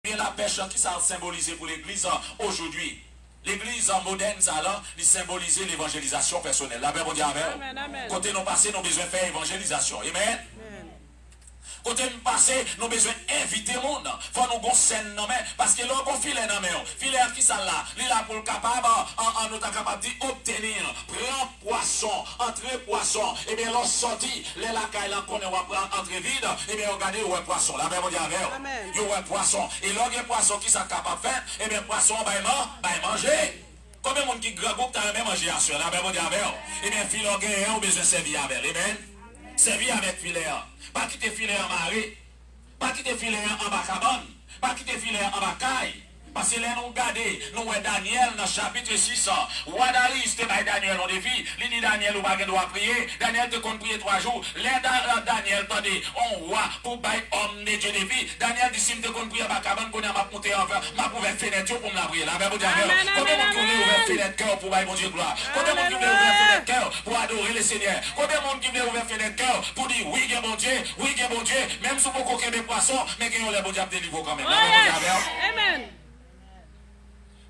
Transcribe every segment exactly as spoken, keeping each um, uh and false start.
Ebyen, lapèch, kisa l senbolize pou legliz, uh, ojodwi? Legliz, uh, modèn sa la, li senbolize levanjelizasyon pèsonèl. Lapè Bondye avè w. Amèn, amèn. Kote nou pase, nou bezwen fè evanjelizasyon. Amen. Amèn. Kote n pase, nou bezwen envite moun. Fò nou gon sèn nan men. Paske lè w gon filè nan men w, filè a kisa l la? Li la pou l kapab, an, an, nou ta kapab di, obtenir, pran pwason, antre pwason. Ebyen, lè w sòti, lè lakay lan konnen w ap antre vid, ebyen, yo gade, yo wè pwason. Lapè Bondye avè w. Amèn. Yo wè pwason. E lè w gen pwason, kisa k kapab fèt? Ebyen, pwason an bay man, bay manje. Konbyen moun ki grangou k ta renmen manje aswè? Lapè Bondye avè w. Ebyen, filè w genyen an, ou bezwen sèvi avè l. Amen. Sèvi avèk filè an. Pa kite filè an mare. Pa kite filè an anba kabann. Pa kite filè an anba kay. Paske lè nou gade, nou wè Danyèl nan chapit sis, wa Dariyis te bay Danyèl yon defi. Li di Danyèl, ou pa gen dwa priye. Danyèl te konn priye twa jou. Lè Da-, Danyèl tande yon wa pou bay òm de Dye defi, Danyèl di, si m te konn priye anba kabann, kounye a m ap moute anfè, m ap ouvè fenèt yo pou m lapriyè. Lapè Bondye avè w. Amèn, amèn, amèn. Konbyen moun ki vle ouvè fenèt kè w pou bay Bondye glwa? Konbyen moun ki vle ouvè fenèt kè w pou adore Lesenyè? Konbyen moun ki vle ouvè fenèt kè w pou di, wi, gen Bondye, wi, gen Bondye, menm si w poko kenbe pwason, men gen yon lè Bondye ap delivre w kanmenm. Lapè Bondye avè w. Amèn.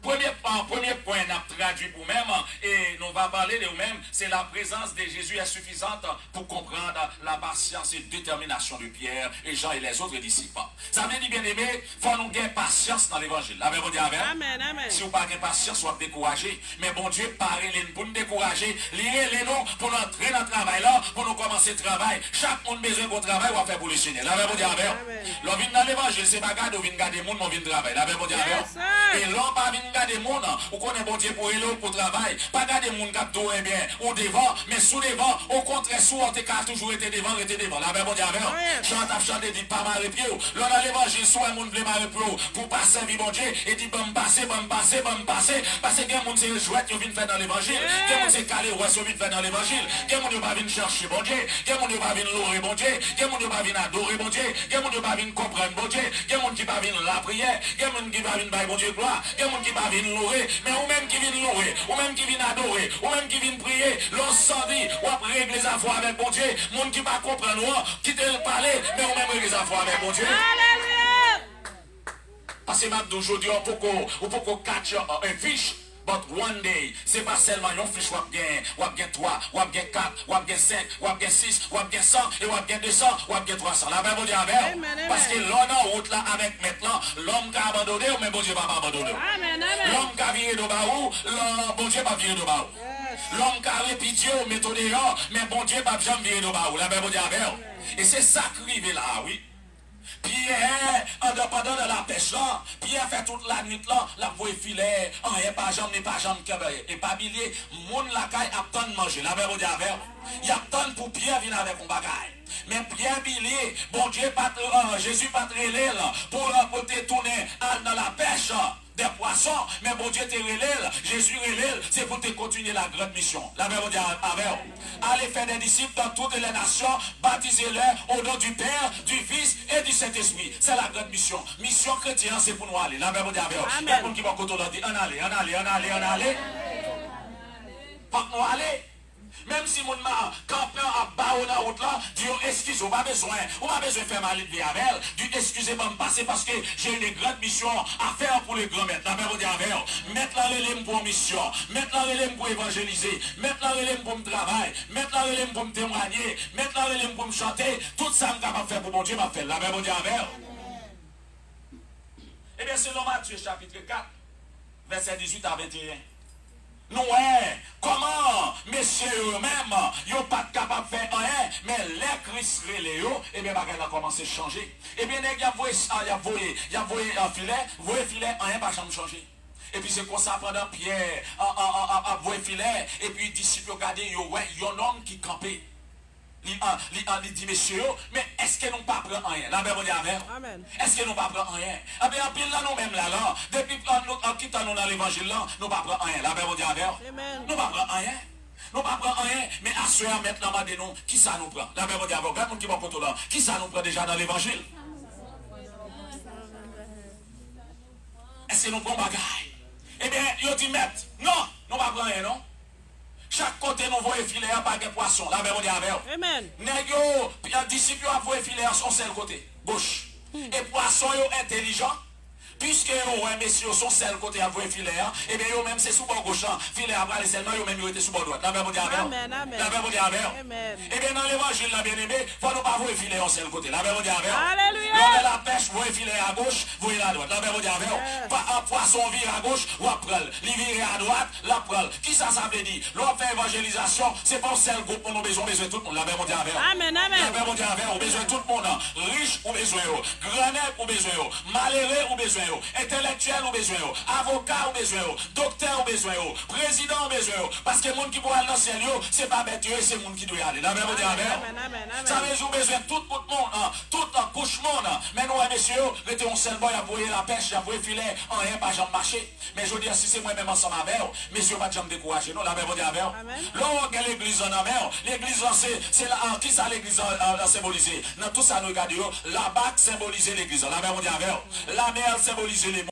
Premye, ah, premye pwen n ap tradui pou mwen, e nou va pale de ou menm, c'est la présence de Jésus est suffisante pour comprendre la patience et détermination de Pierre et Jean et les autres disciples. Sa vle di, byeneme, fò nou gen pasyans nan levanjil. Lapè Bondye avè w. Amèn, amèn. Si w pa gen pasyans, w ap dekouraje. Men Bondye pa rele n pou n dekouraje. Li rele nou pou n antre nan travay la, pou nou kòmanse travay. Chak moun bezwen gon travay w ap fè pou Lesenyè. Lapè Bondye avè w. Amèn. Lè w vin nan levanjil, se pa gade w vin gade moun, men w vin travay. Lapè Bondye avè w. Yes, sir. E lè w pa vin gade moun, ou konnen Bondye pou rele w pou travay. Pa gade moun k ap di w, ebyen, ou devan, men si w devan, okontrè, si w wè w te ka toujou rete devan, rete devan. Lapè Bondye avè w. Amèn. Chan an t ap chante di, pa mare pye w. Lè w nan levanjil, si w wè moun vle mare pye w pou w pa sèvi Bondye, e di, ban m pase, ban m pase, ban m pase. Paske gen moun se jwèt yo vin fè nan levanjil. Yes. Gen moun se kalewès yo vin fè nan levanjil. Gen moun yo pa vin chèche Bondye. Gen moun yo pa vin lore Bondye. Gen moun yo pa vin adore Bondye. Gen moun yo pa vin konprann Bondye. Gen moun ki pa vin lapriyè. Gen moun ki pa vin bay Bondye glwa. Gen moun ki pa vin loure. Men ou menm ki vin loure, ou menm ki vin adore, ou menm ki vin priye, lè w sòti, w ap regle zafè w avèk Bondye. Moun ki pa konprann ou an, kite l pale, men ou menm regle zafè w avèk Bondye. Alelouya! Paske m ap di w jodi a, ou poko, ou poko catch a, a fish, but one day, se pa sèlman yon fish w ap gen, w ap gen twa, w ap gen kat, w ap gen senk, w ap gen sis, w ap gen san, e w ap gen de san, w ap gen twa san. Lapè Bondye avè w. Amen, amen. Paske lè w nan wout la avèk Mèt lan, lòm ka abandone w, men Bondye p ap abandone w. Amen, amen. Lòm ka vire do ba ou, lò-, Bondye p ap vire do ba ou. Yes. Lòm ka repidye w, mete w deyò, men Bondye p ap janm vire do ba ou. Lapè Bondye avè w. Amen. E se sa k rive la a, wi. Pyè, andan, pandan nan lapèch lan, Pyè fè tout lannuit lan, l ap voye filè, anyen pa janm, li pa janm kenbe anyen. E pa bliye, moun lakay ap tann manje. Lapè Bondye avè w. Y ap tann pou Pyè vin avèk yon bagay. Men Pyè bliye, Bondye pa t, euh, Jezi pa t rele l pou, euh, pou l te tounen al nan lapèch dè pwason, men Bondye te rele l, Jezi rele l, se pou l te kontinye la grande mission. Lapè Bondye a-, avè w. Allez faire des disciples dans toutes les nations, baptisez-les au nom du Père, du Fils et du Saint-Esprit. C'est la grande mission. Misyon kretyen an, se pou nou ale. Lapè Bondye avè w. Amen. Gad moun ki bò kote w la, di, ann ale, ann ale, ann ale, ann ale. Fòk nou ale. Menm si moun ma-, kanpe an ap bare w nan wout lan, di yo eskize, ou pa bezwen, ou pa bezwen fè maledve avè l. Di, excusez, ban m pase paske j'ai une grande mission à faire pour le grand maître. Lapè Bondye avè w. Mèt lan rele m pou yon misyon. Mèt lan rele m pou evanjelize. Mèt lan rele m pou m travay. Mèt lan rele m pou m temwanye. Mèt lan rele m pou m chante. Tout sa m kapab fè pou Bondye, m ap fè l. Lapè Bondye avè w. Ebyen, selon Matye chapit kat, vèsè dizuit a venteyen, nou wè kòman mesye yo, yo menm, yo pa t kapab fè anyen, men lè Kris rele yo, ebyen, bagay la kòmanse chanje. Ebyen, nèg y ap voye, y ap voye, y ap voye, a, filè, voye filè, anyen pa janm chanje. Epi se konsa, pandan Pyè, a, a, a, a, ap voye filè, epi disip yo gade, yo wè yon nonm ki kanpe. Li, a, li, a, li di mesye yo, men èske nou pa pran anyen? Lapè Bondye avè w. Amen. Èske nou pa pran anyen? Ebyen, anpil nan nou menm la, la, depi, a, nou, a, ki tan nou nan levanjil lan, nou pa pran anyen. Lapè Bondye avè w. Amen. Nou pa pran anyen. Nou pa pran anyen, men aswè a, Mèt lan mande nou, kisa nou pran? Lapè Bondye avè w. Gad moun ki bò kote w la. Kisa nou pran deja nan levanjil? Èske nou pran yon bagay? Ebyen, yo di, Mèt, non, nou pa pran anyen, non. Chak kote nou voye filè a, pa gen pwason. Lapè Bondye avè w. Amen. Nèg yo, disip yo ap voye filè a yon sèl kote, goch. Hmm. E pwason yo entèlijan. Piske yo wè mesye yo se yon sèl kote y ap voye filè a, ebyen yo menm se sou bò goch lan filè a prale sèlman, yo menm yo rete sou bò dwat. Lapè Bondye avè w. Lapè Bondye avè w. Ebyen nan levanjil la, byeneme, fò nou pa voye filè yon sèl kote. Lapè Bondye avè w. Lè w fè lapèch, voye filè a goch, voye l adwat. Lapè Bondye avè w. Pa, a, pwason vire agoch, w ap pran l. Li vire adwat, l ap pran l. Kisa sa vle di? Lè w ap fè evanjelizasyon, se pa yon sèl gwoup moun ou bezwen, ou bezwen tout moun. Lapè Bondye avè w. Lapè Bondye avè w. Ou bezwen tout moun. Rich, ou bezwen yo. Grannèg, ou bezwen yo. Malere, ou bezwen yo. Entèlektyèl, ou bezwen yo. Avoka, ou bezwen yo. Doktè, ou bezwen yo. Prezidan, ou bezwen yo. Paske moun ki pou al nan syèl yo, se pa bèt yo ye, se moun ki dwe ale. Lapè Bondye avè w. Sa vle di ou bezwen tout bout moun, tout kouch moun. Men nou wè mesye yo rete yon sèl bò, y ap voye lapèch, y ap voye filè, anyen pa janm mache. Men jodi a, si se mwen menm ansanm avè w, mesye yo pa t janm dekouraje, non. Lapè Bondye avè w. Lè w gen legliz lan nan men w, legliz lan se, se la, an, kisa legliz lan, an, an senbolize? Nan tout sa nou gade yo, labak senbolize legliz lan. Lapè Bondye avè w. Lame a senbolize lemò.